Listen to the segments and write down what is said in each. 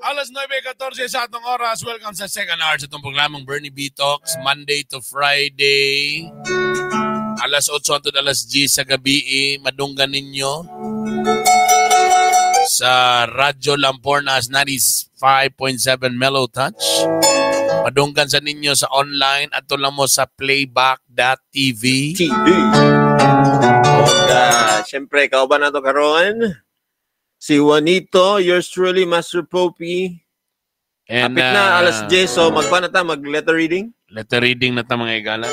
Alas 9:14 sa atong oras. Welcome sa second hour sa atong programang Bernie B Talks, Monday to Friday. Alas 8 hangtod alas 10 sa gabi, madunggan ninyo sa Radyo Lampornas 95.7 Mellow Touch. Madunggan sa ninyo sa online at lang mo sa playback.tv. TV. Siyempre, kauban na to karon si Juanito, yours truly, Master Popey. And, Kapit na, alas 10, so magpa na ta, mag-letter reading. Letter reading na ta, mga igala.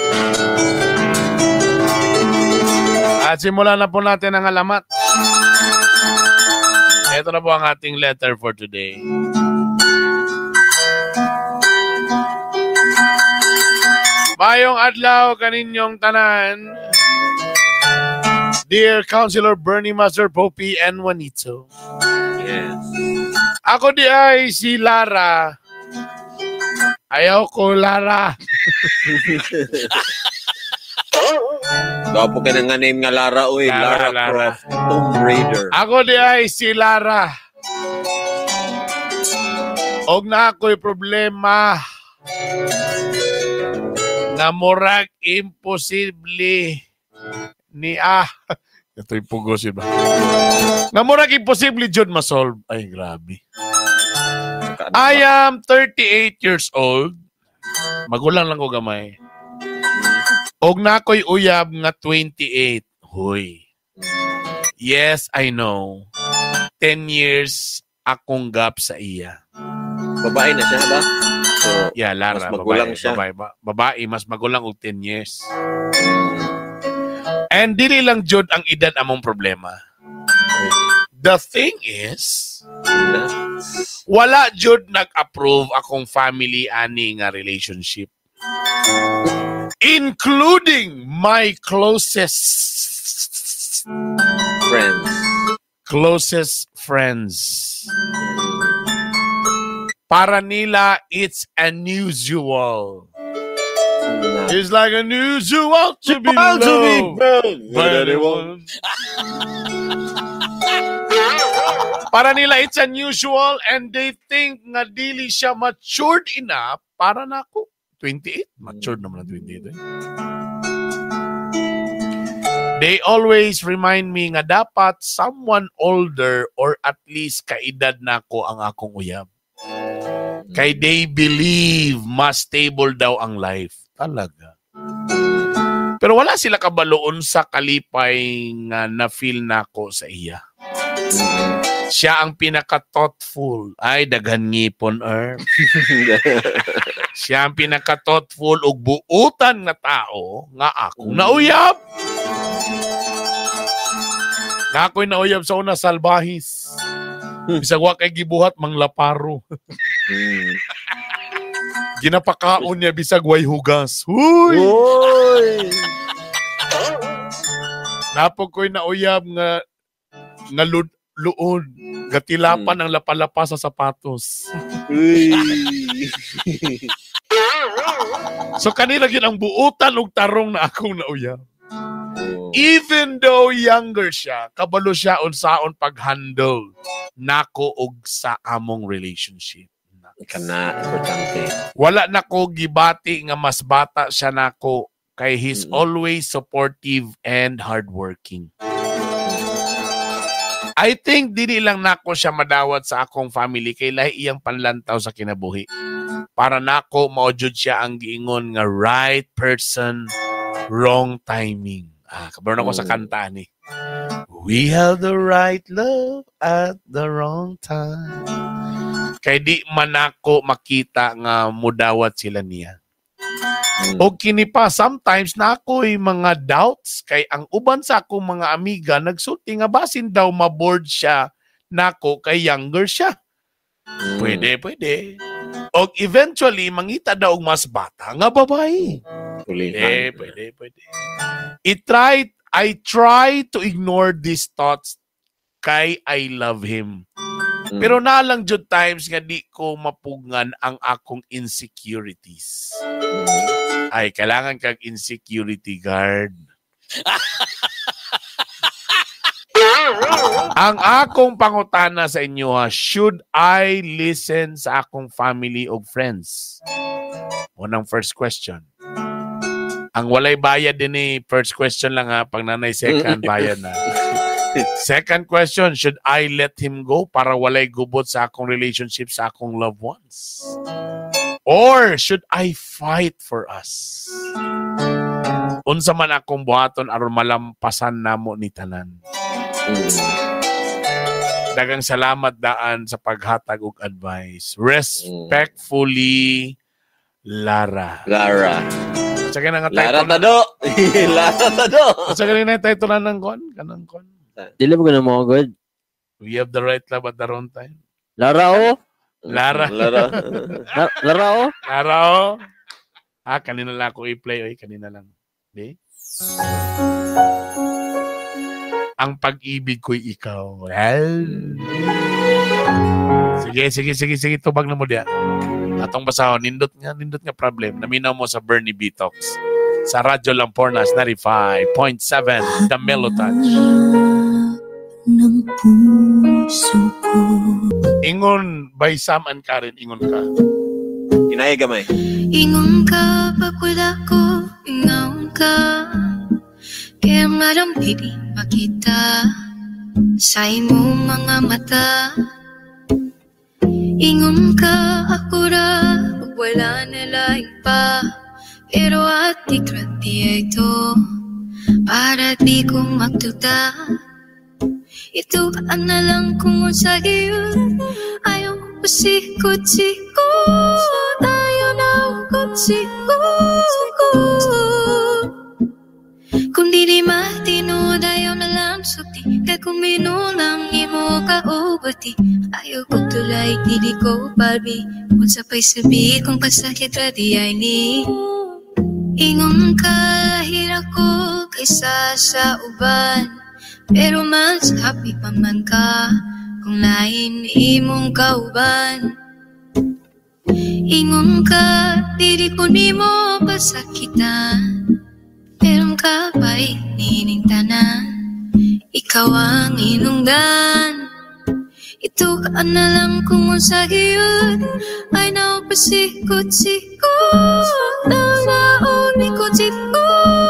At simulan na po natin ang alamat. Ito na po ang ating letter for today. Mayong adlaw kaninyong tanan. Dear Councilor Bernie, Master Popey, and Juanito. Yes. Ako di ay si Lara. Ayaw ko, Lara. Gapo ka na nga name nga Lara, uy. Lara, Lara, Lara. Croft, Tomb Raider. Ako di ay si Lara. Og na ako'y problema na murag imposible ni ah. Ito'y pugos, iba. Na murag imposible jud masolve. Ay, grabe. I am 38 years old. Magulang lang ko gamay. Og na ako'y uyab nga 28. Huy. Yes, I know. 10 years akong gap sa iya. Babae na siya ba? So, Yeah, Lara. mas magulang babae, siya. Babae, mas magulang og 10 years. And dili lang jud ang edad among problema. The thing is, wala jud nag-approve akong family ani nga relationship. Including my closest friends. Closest friends. Para nila, it's unusual. It's like unusual to be loved by anyone. Para nila, it's unusual and they think nga dili siya matured enough para nako. 28? Matured naman ang 28 eh. They always remind me nga dapat someone older or at least kaedad nako ang akong uyab. Kay they believe mas stable daw ang life. Talaga. Pero wala sila kabaloon sa kalipay nga na-feel nako sa iya. Siya ang pinaka-thoughtful. Ay, daghan ngipon, er. Siya ang pinaka-thoughtful ug buutan nga tao nga akong nauyab. Nga ako'y nauyab sa una, salbahis. Bisag wa kay gibuhat, manglaparo. Ginapakaon niya bisag way hugas. Huy! Uy! Napog ko'y nauyab nga nga luod. Gatilapan ang lapalapa sa sapatos. Uy! So kanila gyud ang buutan og tarong na akong nauyab. Even though younger siya, kabalo siya unsaon pag-handle nako og sa among relationship. Kana, importante. Wala nako gibati nga mas bata siya nako kay he's always supportive and hardworking. I think dili lang nako siya madawat sa akong family kay lahi iyang panlantaw sa kinabuhi. Para nako mao jud siya ang giingon nga right person, wrong timing. Ah, kabalo na ko sa kanta ni. We have the right love at the wrong time. Kay di man ako makita nga mudawat sila niya. O kini pa, sometimes na ako'y mga doubts kay ang uban sa akong mga amiga nagsulti nga basin daw maboard siya nako kay younger siya. Pwede, pwede. O eventually, mangita daw og mas bata nga babae. Pwede, pwede, pwede. I try to ignore these thoughts kay I love him. Pero nalang jud times nga di ko mapugngan ang akong insecurities. Ay, kailangan kag insecurity guard. Ang akong pangutana sa inyo ha, should I listen sa akong family o friends? Unang first question. Ang walay bayad din eh, first question lang ha, pag nanay second, bayad na. Second question, should I let him go para walay gubot sa akong relationship sa akong loved ones? Or should I fight for us? Unsa man akong buhaton aron malampasan namo ni tanan. Dagang salamat daan sa paghatag og advice. Respectfully, Lara. Lara. Sa na nga Lara title. Tado. Lara Tado. Sa na title na ng kon, kanang kon. Dili mo ganun mo good. We have the right love at the wrong time. Lara o. Lara. Lara. Lara o. Lara o. Ah, kanina lang ako i-play. Oy, kanina lang. Di? Ang pag-ibig ko'y ikaw. Well. Sige. Tubag na mo diya. Atong basahon, nindot nga problem. Naminaw mo sa Bernie B. Talks. Sa Radyo Lampornas 95.7, The Mellow Touch. Ng puso ko. Ingon by Sam and Karen, ingon ka. Kinaya gamay. Ingon ka pag wala ko, ingon ka. Kaya nga lang baby, makita sa imong mga mata. Ingon ka, ako ra, pag wala na laing pa. Pero at ikrati ito, para di ko magduda. Ito ang nalang kung sa iyo. Ayaw ko pasikot-sikot. Ayaw na ukot-sikot. Kung di di matinood, ayaw na lang sukti. Kaya kung minulang imo ka ubati. Ayaw ko tulay, dili ko Barbie. Kung sapay sabi, kung pasakit ra di ay ni. Ingon ka, lahir ako kaysa sa uban. Pero mas happy pa man ka kung lain imong kauban. Ingon ka, dili ko nimo pasakitan. Pero kapay nining tanan, ikaw ang inungdan. Ito ka na lang kung unsa giyud. Ay naupasikot-sikot. Naon ikot-sikot.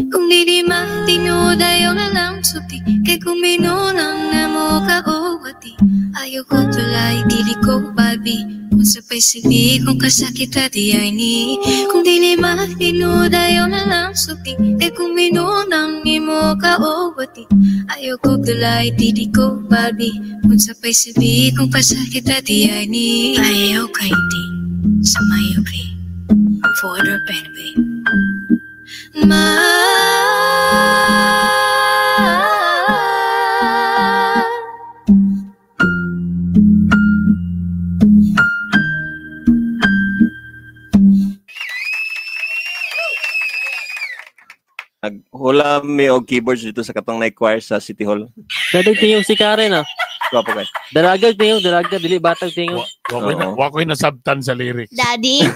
Kung di matinood, ayaw na lang suti. Kay kung minulang na mo ka owati. Ayaw ko tulay, dili ko Barbie. Kung sapay sabi, kung kasakit di ay ni. Kung dili matinood, ayaw na lang suti. Kay kung minunang imo ka owati. Ayaw ko tulay, dili ko Barbie. Kung sapay sabi, kung kasakit di ay ni. Ayaw kay di, sa mayo kay, for the baby. Ma Naghula mi og keyboards dito sa katong night choir sa City Hall. Dadag tingog si Karen ah. Gwapo kay. Daragag tingog, daragag dili batag tingog. Wa ko'y nasabtan sa lyrics. Daddy.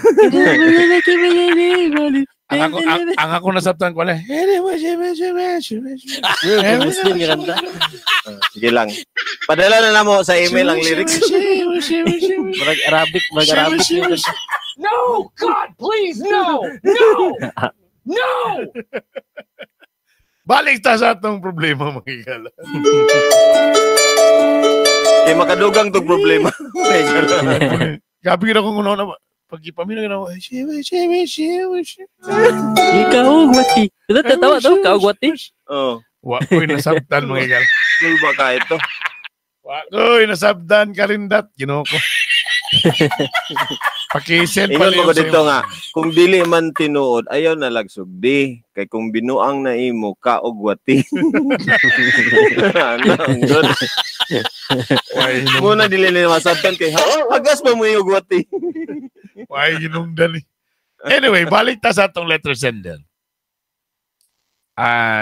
Ang ako nasabtan ko lang. Muslim nga kanta. Sige lang. Padala na namo sa email ang lyrics. Murag Arabic, murag Arabic. No, God, please, no. No. No. Balik ta sa atong problema mga higala. Kay makadugang tog problema. Gabi gid akong una na pag ipamina gid ako. Ikaw gwati. Tatawa to, kaw gwati. Oh. Wa ko'y nasabtan mga higala. Kulba ka ito. Wa ko'y nasabtan karindat Ginoo ko. Pakisend pa Ingon mo ko dito nga, kung dili man tinuod, ayaw na lagsugdi. Kay kung binuang na imo, kaog wati. Ano, ang good. Muna dili nila masabtan kay, hagas pa mo yung wati. Why ginungdan eh. Anyway, balik ta sa atong letter sender.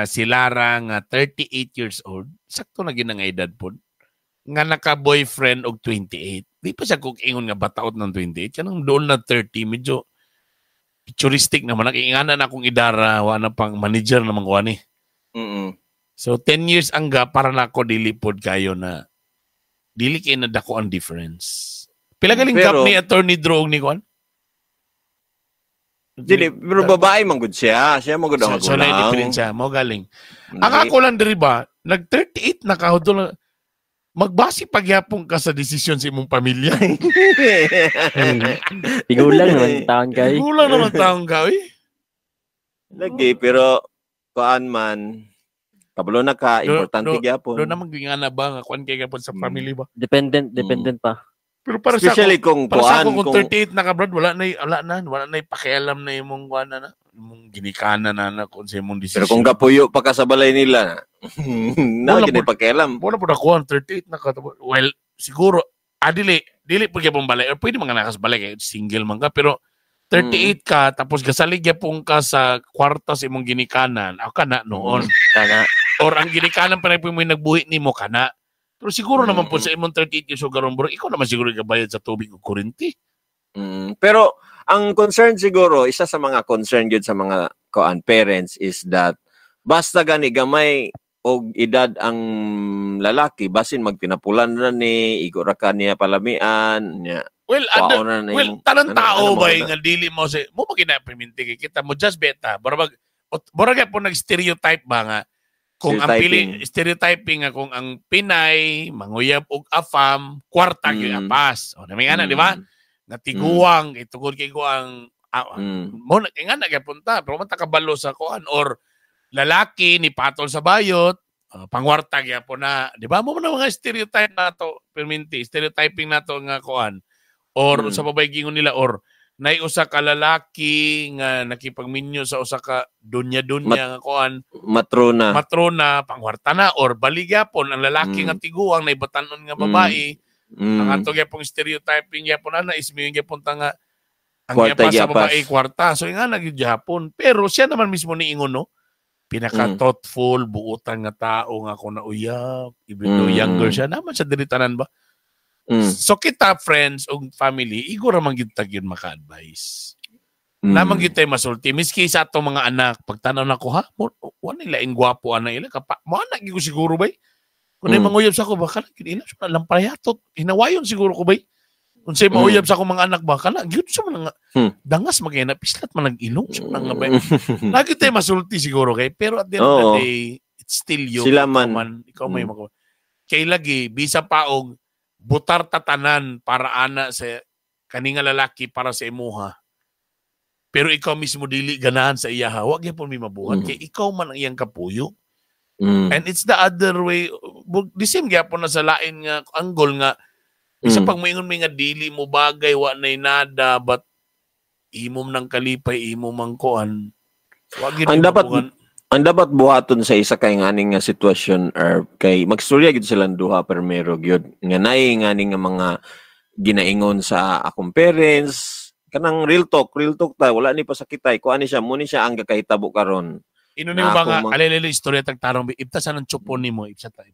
Si Lara nga 38 years old, sakto na gina nga edad po, nga naka-boyfriend og 28. Di pa siya kung ingon nga bataot ng 28. Kanang doon na 30, medyo futuristic naman. Nakingana na akong idara, wala pang manager naman ko ani. So 10 years ang gap para nako dili pod kayo na dili kay na dako ang difference. Pila galing gap ni Attorney Drew og ni Juan? Dili, pero babae man gud siya. Siya man gud ang So, magulang. So na diferensya mo galing. Ang ako lang diri ba, nag 38 na ka hudto magbase pagyapon ka sa desisyon sa imong pamilya. Tigulang naman taon kay. Tigulang naman taon ka, eh. Lagi, pero kuan man, kabalo na ka, importante gyapon. Do naman gingana ba nga kuan kay gyapon sa family ba? Dependent pa. Pero para especially sa ako, kung para sa kuan, ako kung 38 na ka brad, wala na pakialam na imong kuan na imong ginikana na kung sa imong desisyon. Pero kung kapuyo pa ka sa balay nila, na gini pakialam. Wala po na kuan 38 na ka. Well, siguro dili pud gyapon balay or pwede man nga nakas balay kay single man ka, pero 38 ka tapos gasalig gyapon ka sa kwarta sa imong ginikanan, ako kana noon. Kana. Or ang ginikanan pa na po mo nagbuhi nimo kana. Pero siguro naman po sa imong 38 years old karon bro, ikaw naman siguro gabayad sa tubig ug kuryente. Pero ang concern siguro, isa sa mga concern gyud sa mga kuan parents is that basta gani gamay og edad ang lalaki, basin magtinapulan na ni, igo ra ka niya palamian, niya. Well, well, tanang tao ba nga dili mo sa mo magina-perminti kay kita mo just beta. Borag po nag-stereotype ba nga kung ang pili stereotyping nga kung ang Pinay manguyab og afam kwarta gyud apas. O naming ana, di ba? Nga tiguang itugod kay ko ang mo nga gyapon ta pero man ta kabalo sa kuan or lalaki ni patol sa bayot pangwarta gyapon na, di ba? Mo man ang mga stereotype nato perminti, stereotyping nato nga kuan or sa babay gingon nila or nay usa ka lalaki nga nakipagminyo sa usa ka dunya-dunya nga kuan matrona pangwarta na or baligyapon ang lalaki nga tiguang nay batanon nga babae. Ang ato gyapon stereotyping gyapon ana is miyo gyapon ta nga ang kwarta sa babae kwarta. So nga na gyud gyapon, pero siya naman mismo niingon no, pinaka thoughtful buutan nga tao nga ako na uyab even though younger siya naman sa diri tanan ba. So kita friends ug family igo ra man gyud ta gyud maka-advise. Naman gyud tay masulti miski sa atong mga anak pagtan-aw nako ha mo wa nila ing gwapo ana ila kapa mo anak gyud ko siguro bay. Kun ay manguyab sa ako ba kana gyud ila sa lampayatot hinawayon siguro ko bay. Unsay mauyab sa akong mga anak ba kana gyud sa man nga dangas magay na pislat man nag-ilong sa man nga bay. Lagi tay masulti siguro kay pero at the end of the day it's still you. Sila man ikaw may mako. Kay lagi bisa pa og butar tatanan para ana sa kaninga lalaki para sa imuha. Pero ikaw mismo dili ganahan sa iyaha, wa gyapon may mabuhat kay ikaw man ang iyang kapuyo. And it's the other way, the same gyapon na sa lain nga angle nga isa pag moingon may nga dili mo bagay wa nay nada but imom nang kalipay imo mang kuan. Wa gyud ang dapat ang dapat buhaton sa isa kay nganing nga sitwasyon or kay magstorya gyud silang duha permero gyud nga naay nganing nga mga ginaingon sa akong parents kanang real talk ta wala ni pasakitay kuan ni siya mo ni siya ang gakahitabo karon. Ino nimo ba nga alelele istorya tag tarong ibta sa nang chupon nimo ibsa ta.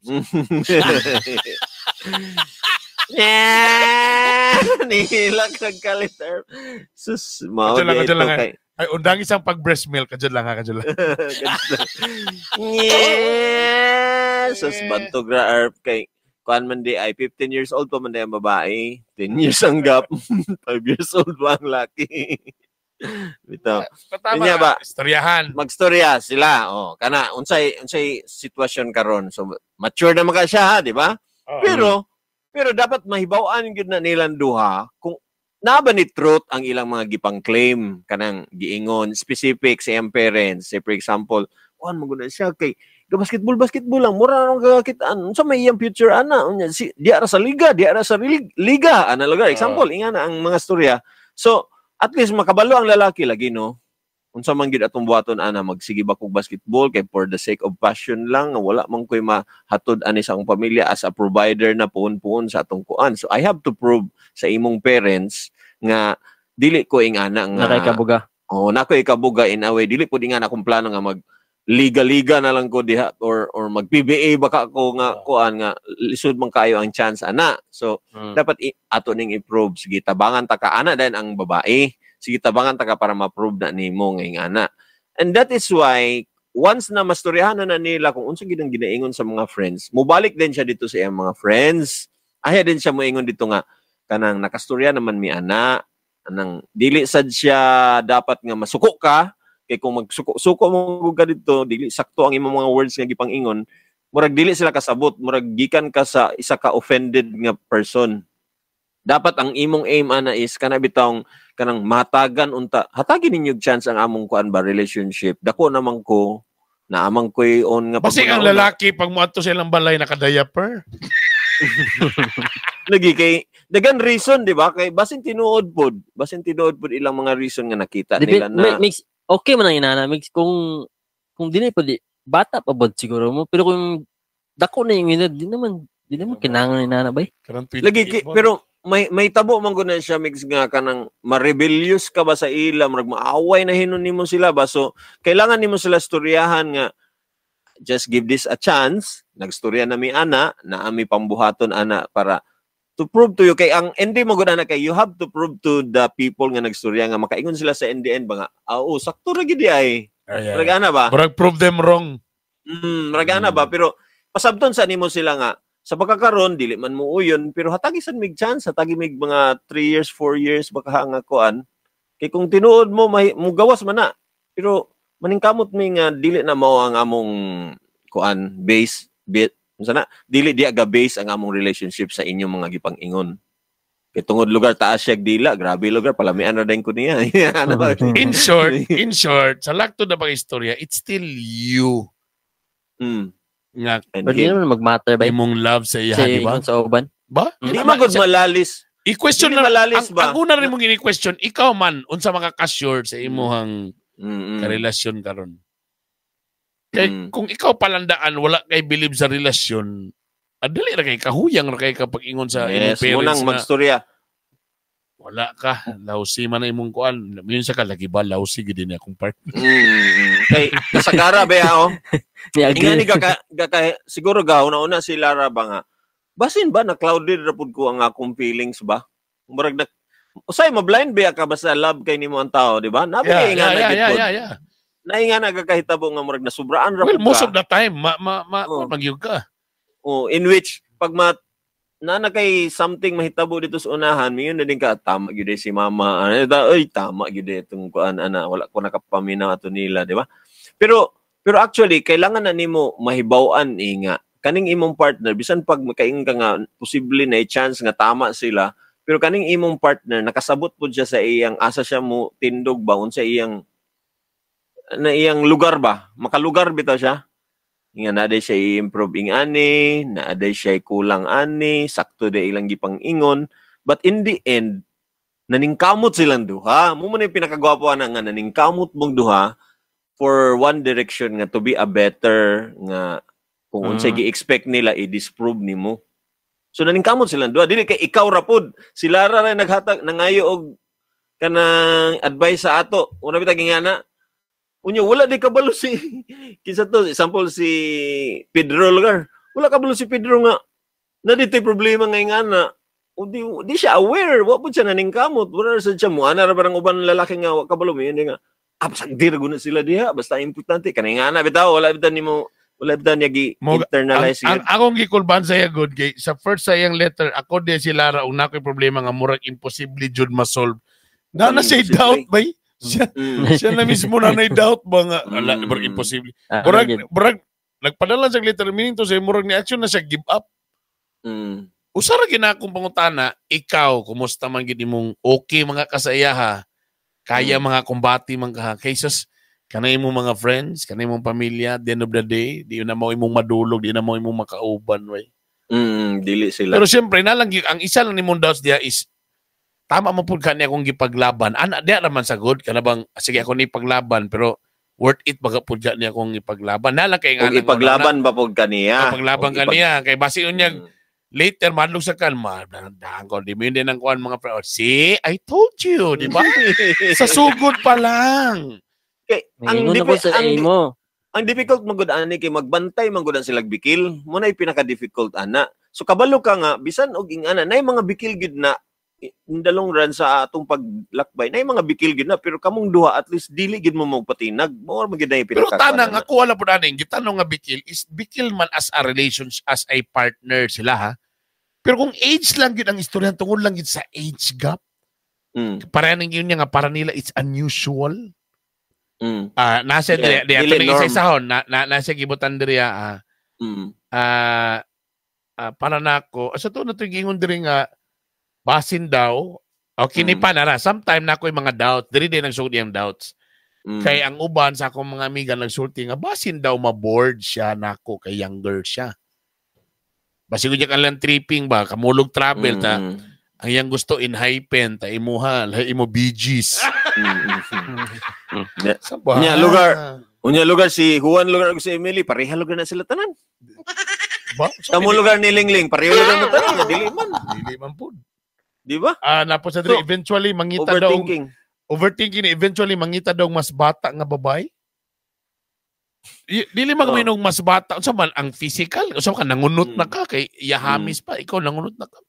Yeah, nihilak nagkalit. Sus, mao ito kay. Ay, undang isang pag breast milk kadyo lang ha, kadyo lang. Yeah, sus bantog ra erp kay kuan man di ay 15 years old pa man di ang babae, 10 years ang gap, 5 years old pa ang laki. Bitaw. Tama ba? Istoryahan. Magstorya sila. Oh, kana unsay sitwasyon karon. So mature na man ka siya ha, di ba? Oh. Pero dapat mahibaw-an gyud na nilang duha kung naa ba ni truth ang ilang mga gipang-claim kanang giingon specific sa iyang parents. Say for example, kuan mo gud siya kay basketball lang mura nang kakakitaan unsa may iyang future ana unya si di ara sa liga, di ara sa liga ana lugar. Example, inga na ang mga storya. So at least makabalo ang lalaki lagi no. Unsa man gyud atong buhaton ana magsige ba kog basketball kay for the sake of passion lang wala man koy mahatod ani sa akong pamilya as a provider na puon-puon sa atong kuan. So I have to prove sa imong parents nga dili ko ing ana nga nakay kabuga. Oh, nako ikabuga in a way dili pud ing ana akong plano nga mag liga-liga na lang ko diha or mag PBA baka ko nga kuan nga lisod man kayo ang chance ana. So dapat ato ning i-prove sige tabangan ta ka ana then ang babae. Sige tabangan ta ka para ma-prove na nimo nga ing ana. And that is why once na mastoryahan na nila kung unsa gid ang ginaingon sa mga friends, mobalik din siya dito sa iyang mga friends. Aya din siya moingon dito nga kanang nakastorya naman mi ana, anang dili sad siya dapat nga masuko ka kay kung magsuko suko mo ka dito, dili sakto ang imong mga words nga gipang-ingon, murag dili sila kasabot, murag gikan ka sa isa ka offended nga person. Dapat ang imong aim ana is kana bitawng kanang matagan unta, hatagin ninyo og chance ang among kuan ba, relationship. Dako naman ko na amang ko'y on nga Basig ang pagmuna-una. Lalaki pag moadto sa ilang balay naka-diaper. Lagi kay dagan reason, di ba? Kay basin tinuod pod ilang mga reason nga nakita nila na Mix, okay man ang inana mix kung dili pa di bata pa bod siguro mo, pero kung dako na yung edad, di naman kinahanglan inana bay. Karon Lagi kay, 28 pero may tabo man gud na siya, mix, nga kanang ma-rebellious ka ba sa ila, murag maaway na hinon nimo sila ba. So kailangan nimo sila storyahan nga just give this a chance. Nagstorya na mi ana, na ami pambuhaton ana para to prove to you, kay ang ending mo gud ana kay you have to prove to the people nga nagstorya nga makaingon sila sa in the end ba nga, "Ah, oo, sakto ra gid ay." Ay, ay. Murag ana ba? Murag prove them wrong. Murag ana ba, pero pasabton sa nimo sila nga sa pagkakaron dili man mo uyon, pero hatagi sad mig chance, hatagi mig mga 3 years, 4 years baka nga kuan, kay kung tinuod mo may mugawas man na, pero maningkamot mi nga dili na mao ang among kuan base bit unsa na, dili diya ga base ang among relationship sa inyong mga gipang-ingon, kay tungod lugar taas siya dila, grabe lugar palamian ra din ko niya. Ano ba? In short, sa lakto na pang istorya, it's still you nga And Pero di him. naman mag-matter bay imong love sa iya, sa di ba? ingon sa uban. Ba? Di man gud malalis. I-question Dili na malalis ang, ba? ang una rin mong ini-question, ikaw man unsa makaka-sure sa imuhang karelasyon karon. Kay kung ikaw palandaan wala kay believe sa relasyon, adali ra kay kahuyang ra kay kapag ingon sa imong Yes, parents munang nga magstorya. Wala ka, lousy man na imong kuan. Yun sa ka lagi ba lousy gid ni akong part. Kay kasagara ba oh. Ni Ingani agree. ga ka siguro ga una-una si Lara ba nga. Basin ba na clouded ra pud ko ang akong feelings ba? Murag na usay ma-blind ba ka basta love kay nimo ang tao, di ba? Nabi nga na gid pud. Yeah. Nainga na gakahitabo nga murag nasubraan ra Well, pud most ka. of the time ma ma, ma Oh. magyug ka. Oh, in which pag ma na kay something mahitabo dito sa unahan, mayon na din ka, tama gyud si mama. Ano ta, oy, tama gyud itong kuan ana, wala ko nakapaminaw ato nila, di ba? Pero pero actually kailangan na nimo mahibaw-an eh, nga kaning imong partner, bisan pag makaingon ka nga posible na chance nga tama sila, pero kaning imong partner nakasabot pud siya sa iyang asa siya mo tindog ba, unsa iyang na iyang lugar ba, makalugar bitaw siya nga naa day siya i-improve ing ani, naa day siya kulang ani, sakto day ilang gipang-ingon, but in the end naningkamot silang duha. Mo man yung pinakagwapo ana nga naningkamot mong duha for one direction nga to be a better nga kung unsay gi-expect nila i-disprove nimo. So naningkamot silang duha, dili kay ikaw ra pod. Sila ra ra naghatag nangayo og kanang advice sa ato. Una bitag nga. Unya wala di kabalo si kinsa to, example si Pedro lugar. Wala kabalo si Pedro nga na dito'y problema nga ingana. O di siya aware, wa pud siya naningkamot. Wala ra sad siya mo ana ra barang uban lalaki nga wa kabalo mo yun nga. Ah, basag di ra guna sila diha, basta importante kanang ingana bitaw, wala bitaw nimo, wala bitaw niya gi internalize. Ang akong gikulban sa iya good kay sa first sa iyang letter ako di si Lara og nakoy problema nga murag imposible jud ma-solve. Na siya Imposible. doubt bay. Siya, siya na mismo na nay doubt ba nga ala murag imposible. Ah, Murag ano, murag nagpadala siya og letter, meaning to say murag ni action na siya give up. Usa ra gid na akong pangutana, ikaw kumusta man gid imong okay mga kasaya ha? Kaya mga kumbati man ka kaysa kanay imong mga friends, kanay imong pamilya, at the end of the day, di na mo imong madulog, di na mo imong makauban way. Dili sila. Pero siyempre, nalang ang isa lang nimong doubts diya is tama mo pud kani akong gipaglaban. Ana diya naman sagod kana bang sige ako ni paglaban, pero worth it ba pud ka ni akong ipaglaban? Nalang kay nga Kung ipaglaban ba pud kaniya? Ipaglaban Kung kaniya kay basi unya later madlog sa kalma, dahan ko di mo yun din ang kuan mga pre. Oh, see, I told you, di ba? Sa sugod pa lang. Kay, ang, Nangingon ako sa imo. Ang difficult magud ani kay magbantay man gud ang silag bikil. Mo na pinaka difficult ana. So kabalo ka nga bisan og ingana nay mga bikil gid na. in the long run sa atong paglakbay na mga bikil gid na, pero kamong duha at least dili gid mo magpatinag mo man gid na. Pero tanang ako wala pud ani gitanong nga bikil is bikil man as a relations as a partner sila ha. Pero kung age lang gid ang istorya tungod lang gid sa age gap. Para ning yun nga para nila it's unusual. Nasa yeah, diri ato isa isahon na nasa gibutan diri para nako asa to na to giingon diri nga basin daw. Okay ni pa nara sometime na ako yung mga doubt diri din nagsulti ang doubts. Kay ang uban sa akong mga amiga nagsulti nga basin daw ma-bored siya nako kay younger siya. Basi ko diyan lang tripping ba kamulog travel ta ang iyang gusto in hypen ta imuha lahi imo Bee Gees. Unya lugar, unya lugar si Juan lugar ug si Emily pareha lugar na sila tanan. Ba? Tamo lugar ni Lingling pareha lugar na tanan dili man. Dili man pud. Di ba? Napo sa diri eventually mangita daw overthinking eventually mangita daw mas bata nga babae. Dili man oh. Mas bata unsa man ang physical unsa ka nangunot na ka kay yahamis pa ikaw nangunot na ka.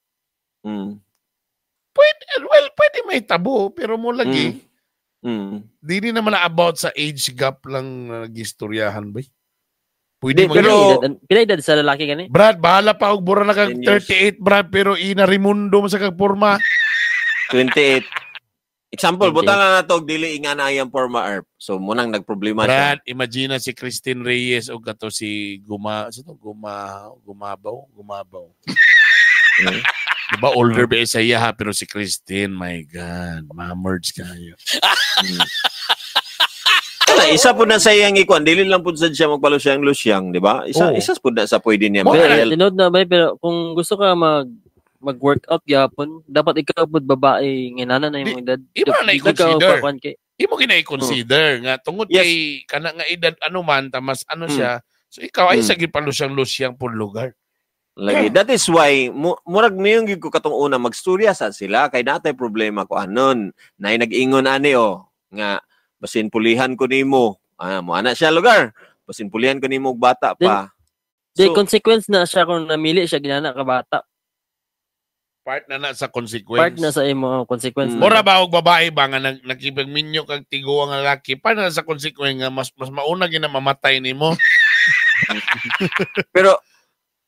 Pwede, well, pwede may tabo pero mo lagi. Dili naman na about sa age gap lang nagistoryahan ba. Pwede man pero pila edad sa lalaki gani? Brad, bahala pa og bura na kag 38 Brad pero ina Raimundo mo sa kag porma. 28. Example, butang na nato og dili ingana ayang porma erp. So munang nagproblema siya. Brad, imagine na si Christine Reyes og kato si Guma, sa to Gumabaw, Gumabaw. Diba older ba sa iya ha pero si Christine, my God, ma-merge kayo. Isa po na sa iyang ikuan, dili lang po sad siya magpalo siyang lusyang, di ba? Isa isa po na sa pwede niya. Tinod na ba pero kung gusto ka mag-workout gyapon, dapat ikaw pud babae nginana na imong edad. Imo na i-consider. Imo gina i-consider nga tungod kay kana nga edad ano man ta mas ano siya. So ikaw ay sa gipalo siyang lusyang pud lugar. Lagi. That is why murag niyong gid ko katong una magstorya sa sila kay natay problema ko anon. Nay nag-ingon ani oh nga basin pulihan ko nimo. Mo ana siya lugar. Basin pulihan ko nimo og bata pa. The so, consequence na siya kung namili siya ginana ka bata. Part na sa consequence. Part na sa imo consequence. Mura ba og babae ba nga nakipagminyo kag tiguang nga lalaki part na sa consequence nga mas mauna gina mamatay nimo. Pero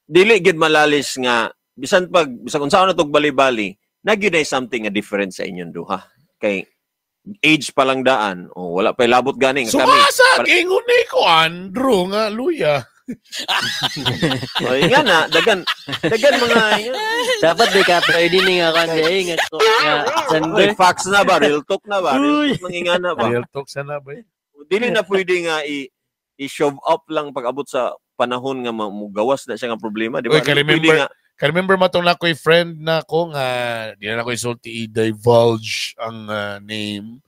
dili gid malalis nga bisan pag bisan unsaon na tog bali-bali na gyud ay something nga different sa inyong duha kay age pa lang daan o wala pa labot gani nga kami sumasa ingon ni ko Andrew nga luya. O nga na dagan mga dapat di ka pwede ni nga kan di nga sender facts na ba real talk na ba real talk mangingana ba real talk sana ba dili na pwede nga i-shove up lang pag abot sa panahon nga mugawas na siya nga problema, di ba? Uy, ka-remember matong na ako'y friend na ko nga, di na ako isulti i-divulge ang name,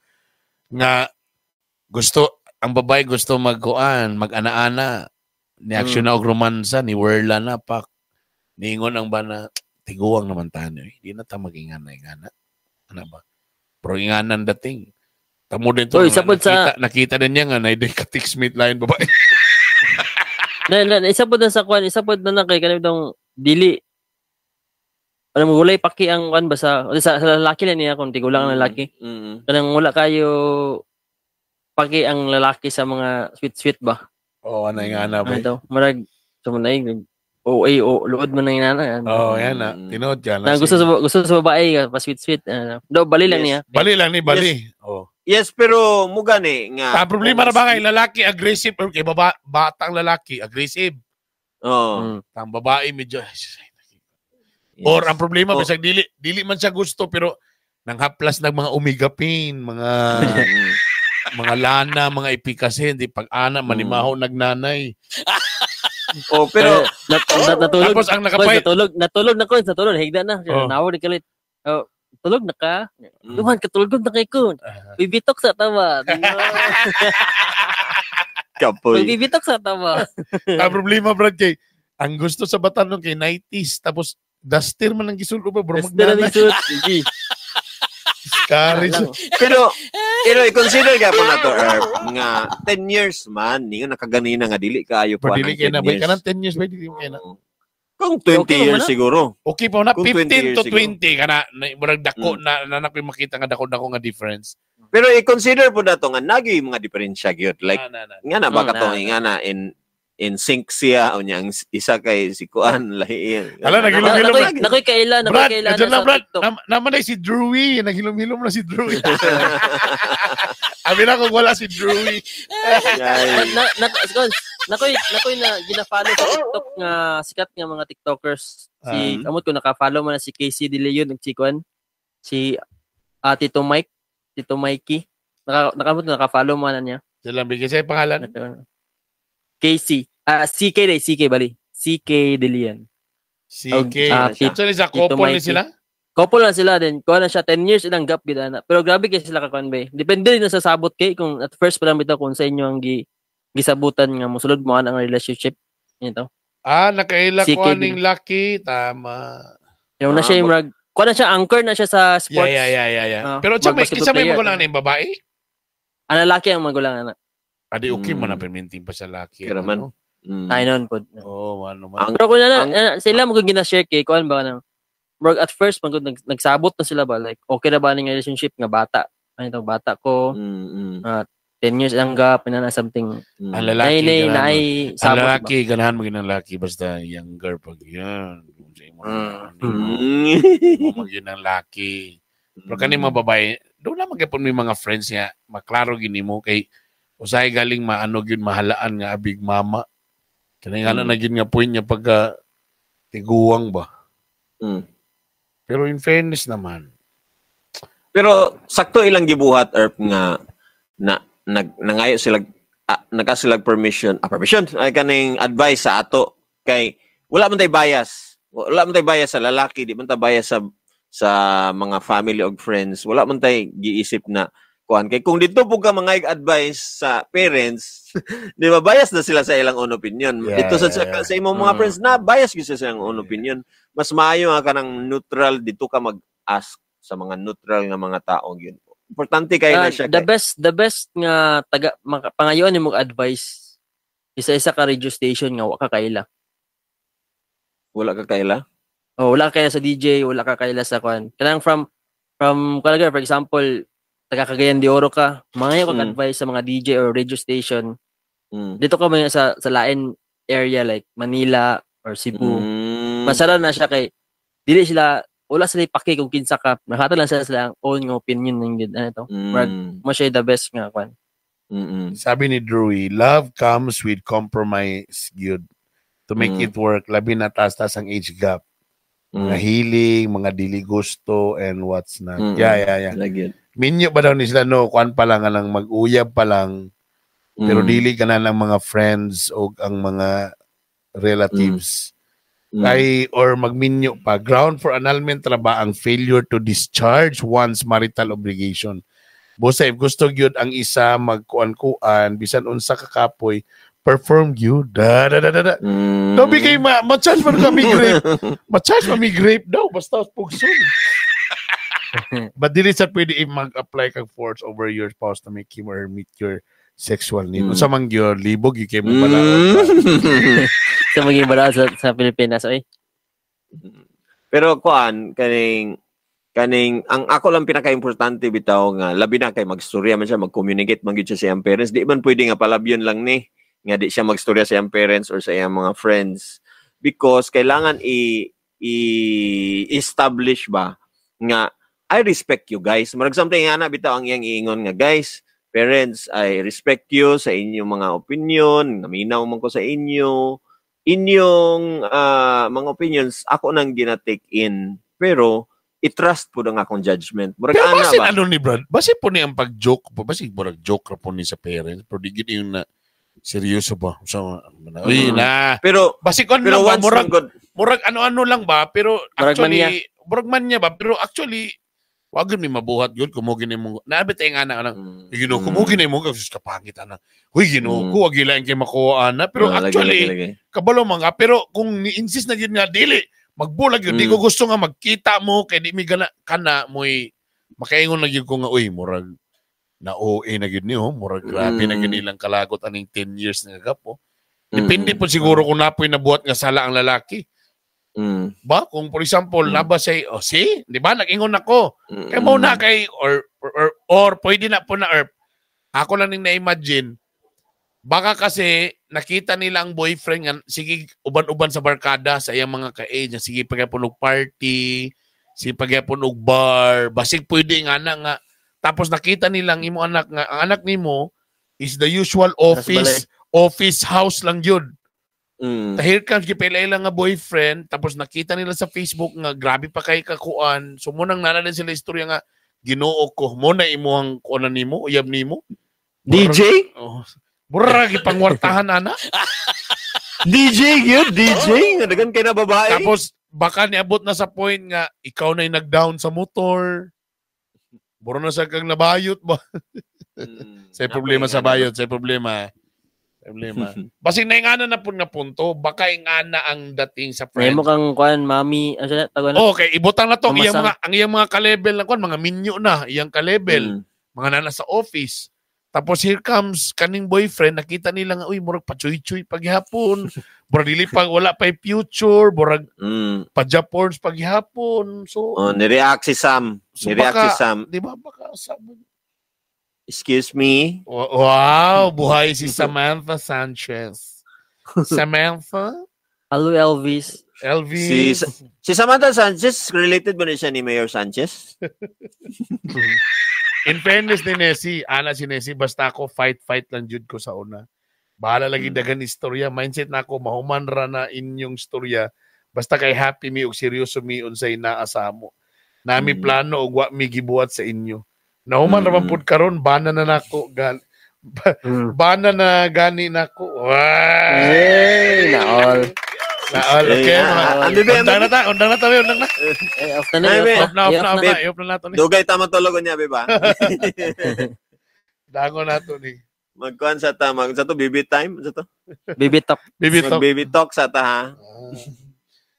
nga gusto, ang babae gusto magkuan, mag-ana-ana, ni action na og romansa, ni Werla na pak, niingon ang bana, tiguang naman tayo, eh. Di na ta mag-ingana-ingana. Ano ba? Pero inganan dating. Tamo din to, nakita din niya nga, na ka-text-mate line babae. Na, isa po na sa kwan, isa po na kay kanang dili. Ano mo walay paki ang kwan ba sa lalaki lang niya kung tigulang ang lalaki. Kanang wala kayo paki ang lalaki sa mga sweet-sweet ba. Oh, ana nga ana ba. Ano murag sumunay OA o luod man nang inana. Oh, yan na. Tinuod yan. Na gusto sa babae pa sweet-sweet. Do bali lang niya. Bali lang ni bali. Yes. Oh. Yes, pero mugani nga. Ang problema na ba kay lalaki aggressive or kay baba batang lalaki aggressive. Oo. Ang babae medyo yes. Or ang problema bisag dili man siya gusto pero nanghaplas ng mga omega pain, mga mga lana, mga epikasin, di pag ana manimaho nagnanay. Oh, pero natulog. Tapos ang nakapay natulog na ko, natulog higda na. Nawag ni kalit. Oh. Tulog na ka. Duman, katulog na kay ko. Bibitok sa tawa. Kapoy. Bibitok sa tawa. Ang problema, Brad, kay, ang gusto sa batan nung kay 90s, tapos duster man ang gisulod ba, bro? Duster ang gisulod. Scary. Pero i-consider ka po na to, Erp, nga 10 years man, hindi nga nakaganina nga, dili kaayo pa. Dili kayo na, ba? Kanang 10 years, ba? Dili kayo na. Kung 20 Okay, years wala. siguro. Okay pa na Kung 20 15 years to siguro. 20 kana na, murag dako na na na ko'y makita nga dako-dako nga difference. Pero i-consider po na to nga nagi mga diferensya gyud. Like Na. nga na ba katong nga na in sync siya o niya ang isa kay si Kuan lahi. Hala, naghilom-hilom Nakoy nakoy kaila, nakoy Brad, kaila nandiyan na na sa Brad. TikTok. Naman na si Drewy. Naghilom-hilom na si Drewy. Abi na kung wala si Drewy. Na, na, nakoy nakoy na gina-follow sa TikTok nga sikat nga mga TikTokers. Si amot ko naka-follow man na si Casey De Leon ug si Kuan. Si Tito Mike, Tito Mikey. Naka naka-follow man na niya. Sila bigay sa pangalan. Casey. CK day, CK bali. CK De Leon. CK. Tito So, ni sa couple ni Mikey. sila? Couple na sila din. Kuha na siya 10 years ilang gap gid ana. Pero grabe kay sila ka kuan bay. Depende din na sa sabot kay kung at first pa lang bitaw kung sa inyo ang gisabutan nga mosulod mo ang relationship. Ito. Ah, nakaila CK ko aning lucky. Tama. Yung na siya yung rag, kuha na siya anchor na siya sa sports. Yeah. Pero sa may, Mag-basketball kinsa may player. magulang na yung babae? Ang lalaki ang magulang ana. Adi okay man na perminting pa sa laki. Kira man. Ano? Ay noon pod. Oo, ano man. Pero kung na, sila mo gina-share kay kuan ba nang murag at first man gud nagsabot na sila ba like okay na ba ning relationship nga bata. Ano itong bata ko? 10 years ang gap na something. Ang lalaki, Nay, ganahan nay, mo. Ang sabot ba? lalaki, ganahan mo ginang laki basta younger pag yan. Kung sa imo, mo magyun ang laki. Pero kani mga babae, doon na magyapon may mga friends niya, maklaro gini mo kay usahay galing maano gyud mahalaan nga abig mama. Kani nga na gyud nga point niya pagka tiguang ba. Pero in fairness naman. Pero sakto ilang gibuhat Erp nga na nangayo sila nagka sila permission, permission ay kaning advice sa ato kay wala man tay bias. Wala man tay bias sa lalaki, di man ta bias sa mga family og friends. Wala man tay giisip na kuan kay kung dito pud ka mga advice sa parents, di ba bias na sila sa ilang own opinion. Yeah, dito sa yeah. sa imong mga friends na bias gyud sila sa ilang own opinion. Mas maayo nga kanang neutral dito ka mag-ask sa mga neutral nga mga tao gyud. Importante kay na siya. The best nga taga pangayoon nimo advice isa-isa ka radio station nga wa ka kaila. Wala ka kaila? Oh, wala ka kaila sa DJ, wala ka kaila sa kuan. Kanang from kalaga, for example, taga Cagayan de Oro ka, mangayo kag advice sa mga DJ or radio station. Dito ka man sa lain area like Manila or Cebu. Masara na siya kay dili sila wala sila paki kung kinsa ka. Nakata lang sila ang own nga opinion ng gid ano to. Mo siya the best nga kwan. Sabi ni Drewy, love comes with compromise gyud. To make it work, labi na taas-taas ang age gap. Mga hiling, mga dili gusto, and what's not. Yeah. Lagi. Minyo ba daw ni sila, no, kuan pa lang, anang mag-uyab pa lang, pero dili ka na ng mga friends o ang mga relatives. Ay, or magminyo pa. Ground for annulment ra ba ang failure to discharge one's marital obligation? Busa, if gusto gyud ang isa magkuan-kuan, bisan unsa ka kapoy, perform gyud. Da da da da. Da. No, bigay ma-charge man kami grape. Ma-charge man mi grape daw basta pugson. But dili sa pwede mag-apply kag force over your spouse to make him or her meet your sexual need. Unsa man gyud libog gyud kay mo balaod. Sa maging balaod sa Pilipinas oy. Pero kuan kaning ang ako lang pinaka-importante bitaw nga labi na kay magstorya man siya, mag-communicate man gyud siya sa iyang parents. Di man pwede nga palabyon lang ni nga di siya magstorya sa iyang parents or sa iyang mga friends because kailangan i-establish ba nga I respect you guys. Murag something nga na bitaw ang iyang iingon nga guys, parents, I respect you sa inyong mga opinion, naminaw man ko sa inyo. Inyong mga opinions ako nang gina-take in pero i-trust po ang akong judgment. Murag Pero ana basin ba? ano ni Brad? Basin po ni ang pag-joke po. Basin murag joke ra po ni sa parents. Pero di gid yung na seryoso ba? So, uy, na. Pero basin ko ano pero lang ba? once Murag, man good- murag ano-ano lang ba? Pero Murag actually, manya. murag manya ba? Pero actually, wag gyud mi mabuhat gyud kumugi ni mo. Naabit ay nga na lang. Ginoo kumugi ni mo sus kapangit ana. Huy Ginoo ko wag gilain kay makuha ana. Pero actually lagi. kabalo man ka pero kung ni-insist na gyud nga dili magbulag gyud di ko gusto nga magkita mo kay di mi gana kana moy makaingon na gyud ko nga uy murag na OA na gyud niyo murag grabe na gyud ilang kalagot aning 10 years na gap oh. Depende po siguro kung napoy nabuhat nga sala ang lalaki. Ba kung for example naba say, oh see, di ba nag-ingon ako. Kay mo na kay or pwede na po na or ako lang ning na-imagine baka kasi nakita nila ang boyfriend nga sige uban-uban sa barkada sa iyang mga ka-age, sige pagyapon og party, sige pagyapon og bar, basig pwede nga na nga tapos nakita nila ang imo anak nga ang anak nimo is the usual office house lang yun. Here comes gipila nga boyfriend tapos nakita nila sa Facebook nga grabe pa kay kakuan. So munang nana din sila istorya nga Ginoo ko mo na imuhang kuanan nimo, uyab nimo. DJ? Oh. Mura gipangwartahan ana. DJ gyud, DJ nga dagan kay na babae. Tapos baka niabot na sa point nga ikaw na nag-down sa motor. Mura na sa kang nabayot ba? Sa problema sa bayot, sa problema. Problema. Basig na ingana na po nga punto, baka ingana ang dating sa friend. May mo kang kuan, mami, ano siya, tago na? Okay, ibutang na to ang iyang mga ang iyang mga ka-level na kuan, mga minyo na, iyang ka-level, mga nana sa office. Tapos here comes kaning boyfriend, nakita nila nga uy murag pachuy-chuy paghapon, murag dili pa wala pa future, murag pa-Japorns paghapon. So nireact si Sam. So, nireact baka, si Sam. Di ba baka sabi, excuse me. Wow, buhay si Samantha Sanchez. Samantha? Hello, Elvis. Elvis. Si Samantha Sanchez, related ba niya siya ni Mayor Sanchez? In fairness ni Nessie, ana si Nessie, basta ako fight-fight lang jud ko sa una. Bahala lagi dagan istorya. Mindset na ako, mahuman ra na inyong istorya. Basta kay happy mi og seryoso mi unsay naa sa mo. Nami plano og wa mi gibuhat sa inyo. Nahuman ra man pud karon, bana na nako bana na gani nako. Wow. Hey, naol. Naol, okay. Undang na ta, undang na ta, undang na. Off na na, off na, off na nato ni. Dugay tama tulog niya, ba? Dango nato ni. Magkuan sa ta, mag sa to baby time, sa to. Baby talk. Baby talk. Baby talk sa ta ha.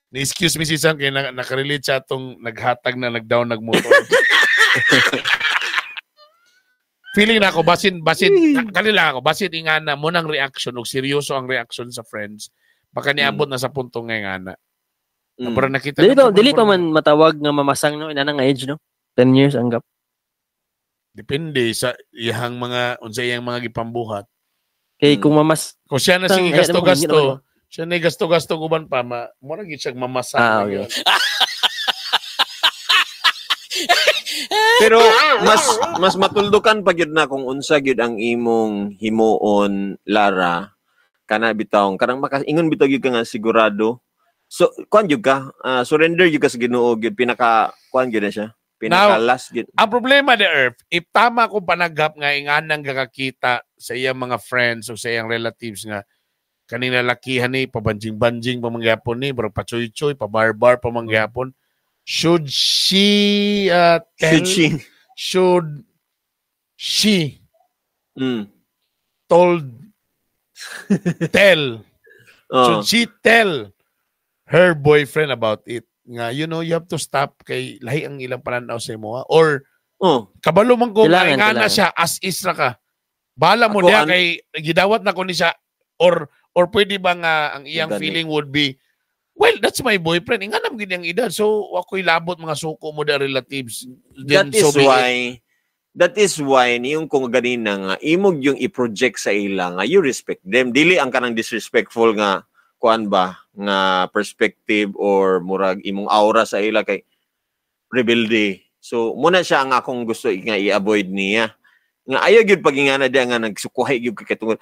Ni excuse me si Sam kay nakarelate sa atong naghatag na nagdown nagmotor. Feeling na ako, basin, kanila ako, basin ingana mo ng reaction, o seryoso ang reaction sa friends, baka niabot na sa punto nga ingana. Pero nakita Dili pa man matawag nga mamasang, no? Inana nga age, no? 10 years ang gap. Depende sa iyang mga, unsa iyang mga gipambuhat. Kay kung mamas... Kung siya na sige gasto-gasto, siya na gasto-gasto guban pa, mura gid siyang mamasang. Ah, okay. Pero mas matuldukan pa gyud na kung unsa gyud ang imong himuon, Lara, kana bitawng kanang makaingon bitaw gyud ka nga sigurado. So kuan gyud ka, surrender gyud ka sa Ginoo gyud, pinaka kuan gyud na siya. Pinaka last gyud. Ang problema de Earth, if tama kung panagap nga inganang gakakita sa iyang mga friends o sa iyang relatives nga kaning lalakihan ni pabanjing-banjing pamangyapon ni, murag pachuy-chuy, pabarbar pamangyapon. Should she tell? Should she told tell? Should she tell her boyfriend about it? Nga, you know, you have to stop kay lahi ang ilang pananaw sa imo. Or kabalo man ko nga na siya as is ra ka. Bahala mo diya kay gidawat na ko ni siya or pwede ba nga ang iyang feeling would be, well, that's my boyfriend. Inga naman gid ang edad. So, ako'y labot mga suko mo da relatives. Then, that is why niyong kung ganina nga, imog yung i-project sa ila nga, you respect them. Dili ang kanang disrespectful nga, kuan ba, nga perspective or murag imong aura sa ila kay rebelde. So, muna siya ang akong gusto nga i-avoid niya. Nga ayaw gyud pag ingana diya nga nagsukuhay gyud kay tungod.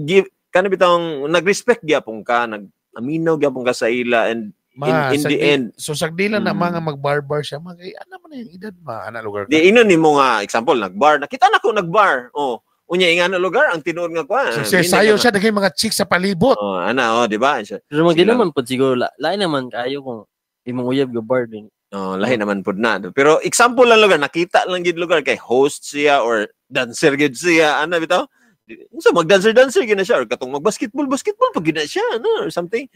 Give kana bitawng nag-respect gyapon ka, nag aminaw gyapon ka sa ila and ma, in the end. So sagdi lang na mga magbarbar siya, mag ay ana man yung edad ma ana lugar ka. Di inon nimo nga example nagbar, nakita na ko nagbar. Oh, unya ingana lugar ang tinuod nga kuan. So, sayo siya daghay mga chicks sa palibot. Oh, ana oh, di ba? Pero mag naman pud siguro lain naman kayo kung imong uyab go bar din. Oh, lahi naman pud na. Pero example lang lugar, nakita lang gid lugar kay host siya or dancer gid siya, ana bitaw. So magdancer-dancer gid na siya or katong magbasketball, basketball pag gid na siya, ano, or something.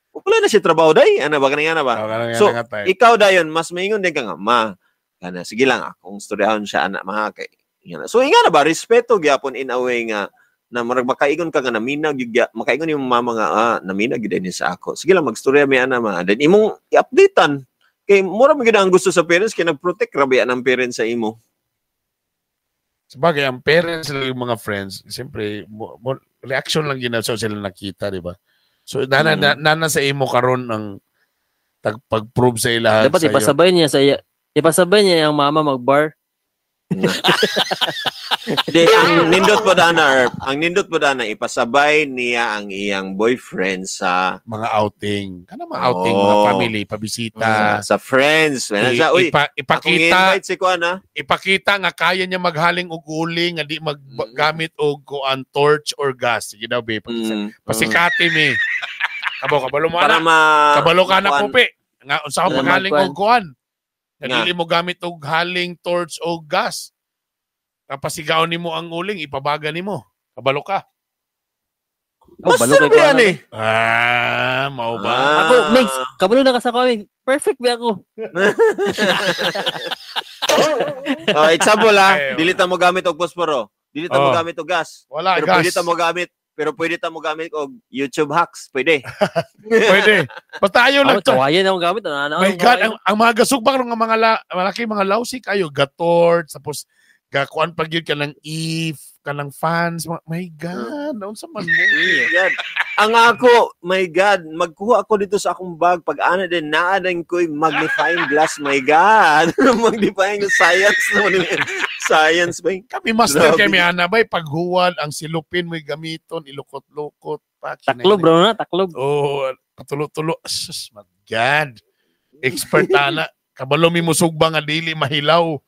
Wala na siya trabaho day, ana ba kanang ana ba? So ikaw dayon mas maingon din ka nga ma kana sige lang akong storyahon siya ana ma kay ingana. So ingana ba respeto gyapon in a way nga Na murag makaingon ka nga naminag gyud, makaingon yung mama nga naminag gyud ni sa ako. Sige lang, magstorya mi ana ma. Then imong i-updatean. Kay mura man gyud ang gusto sa parents kay nag-protect ra ba ang parents sa imo. Sabagay, ang parents lang yung mga friends, siyempre, reaction lang gina so sila nakita, di ba? So, nana sa imo karon ang pag-prove sa ilahan. Dapat ipasabay niya sa iya. Ipasabay niya ang mama mag-bar. Di, ang nindot po dana, Erp, ang nindot po dana, ipasabay niya ang iyang boyfriend sa mga outing. Kana mga outing, mga family, pabisita. Sa friends. Siya, uy, ipakita, si Kuan, ha? Ipakita nga kaya niya maghaling og uling, nga di maggamit og kuan torch or gas. Sige daw, babe. Pasikati mi. Kabalo mo para na. Kabalo ka na, Pupi. Nga, unsa ka paghaling og kuan? Nga dili mo gamit og haling, torch o gas. Kapasigaw nimo ang uling, ipabaga nimo. Kabalo ka. Oh, balo kay kuan eh. Ah, mao ba? Ako, Mix, kabalo na ka sa kami. Perfect ba ako? Oh, example ha, dili ta mo gamit og posporo. Dili ta mo gamit og gas. Wala, pero gas. Pwede ta mo gamit og YouTube hacks, pwede. Pwede. Basta ayaw lang. Kawayan akong gamit. My God, ang mga gasugba ng mga malaki mga lousy kayo, gator, tapos gakuan pag yun ka ng if, ka ng fans. My God, unsa man mo? God. Ang ako, my God, magkuha ako dito sa akong bag. Pag ana din, naa din ko'y magnifying glass, my God. Magnifying science naman. Science ba? Kami master kami, ana ba? Paghuwad, ang silupin mo'y gamiton, ilukot-lukot. Taklob, bro na, taklob. Oo, oh, patulo-tulo. Sus, my God. Expert ana. Kabalo mi musugba nga dili mahilaw.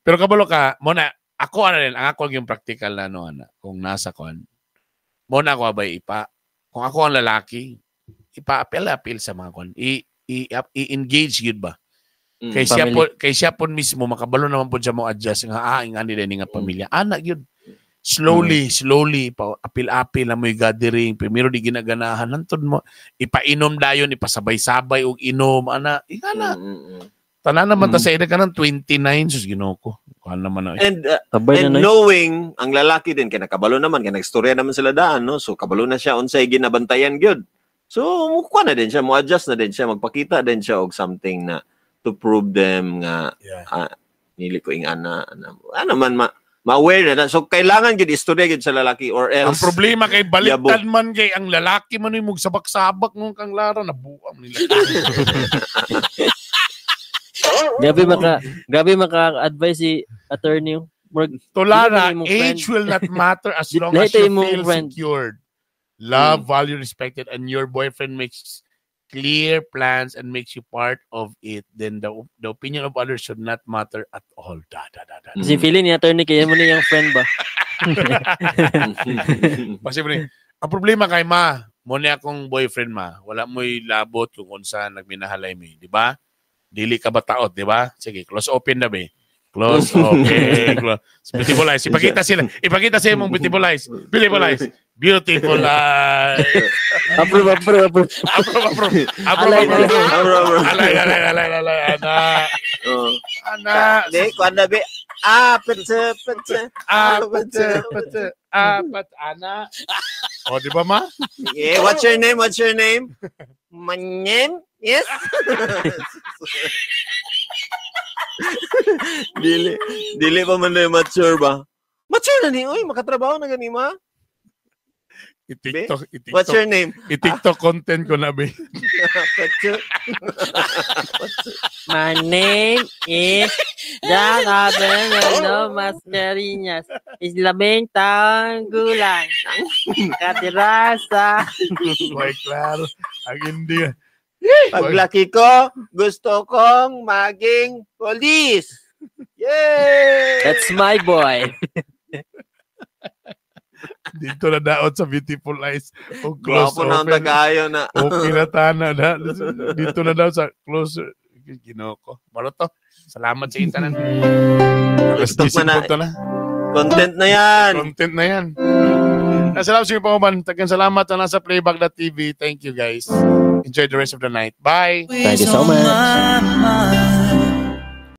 Pero kabalo ka, muna, ako ana rin, ang ako yung practical na ano, ana, kung nasa kon, muna ako abay ipa, kung ako ang lalaki, ipa-appeal-appeal sa mga kon, i-engage yun ba? Kay siya po mismo, makabalo naman po siya mo adjust, nga nga nila nga pamilya. Anak yun. Slowly, slowly, pa-appeal-appeal na mo'y gathering, primero di ginaganahan, nantod mo, ipainom dayon, ipasabay-sabay, og inom, ana, ingana. Tanan naman ta sa edad ka ng 29, sus Ginoo ko. Kuan naman na. And knowing ang lalaki din kay nakabalo naman kay nagstorya naman sila daan, no? So kabalo na siya unsay ginabantayan gyud. So mukuha na din siya, mo-adjust na din siya, magpakita din siya og something na to prove them nga nili ko ing ana ana man ma-aware na. So kailangan gyud istorya gyud sa lalaki or else. Ang problema kay baliktad man kay ang lalaki man mo magsabak-sabak nung kang Lara nabuang nila. Grabe maka-advise si attorney. Tulara, age will not matter as long as you feel secured. Love, value, respected, and your boyfriend makes clear plans and makes you part of it. Then the opinion of others should not matter at all. Da, da, da, da. Si feeling ni attorney kaya mo na yung friend ba? Posible. Ang problema kay ma, mo na akong boyfriend ma, wala mo'y labot kung unsa nagminahalay mi, di ba? Dili ka ba taot, di ba? Sige, close open na ba? Close open. Close. Beautiful eyes. Ipakita sila. Ipakita sa imong beautiful eyes. Beautiful eyes. Beautiful eyes. Approve, approve, approve. Approve, approve. Approve, approve. Alay, alay, alay, alay. Ana. Ana. Di, kuan na ba? Ah, pete, pete. Ah, pete, pete. Ah, pete, ana. O, di ba, ma? Yeah, what's your name? What's your name? My name? Yes. Dili pa man na mature ba? Mature na ni, oy, makatrabaho na gani ma. I-TikTok. What's your name? I-TikTok content ko na, be. My name is John Abel Mascarinhas. Is 10 taong gulang. Katirasa. May klaro. Ang hindi. Paglaki ko, gusto kong maging police. Yay! That's my boy. Dito na daot sa Beautiful Eyes. O close open. Na na. Okay na tana na. Dito na daw sa close. Ginoo ko. Maro to. Salamat sa intanan. Alas 10 na. Content na yan. Content na yan. Salamat sa inyo panguban. Tagang salamat na nasa playback.tv. Thank you guys. Enjoy the rest of the night. Bye. Thank you so much.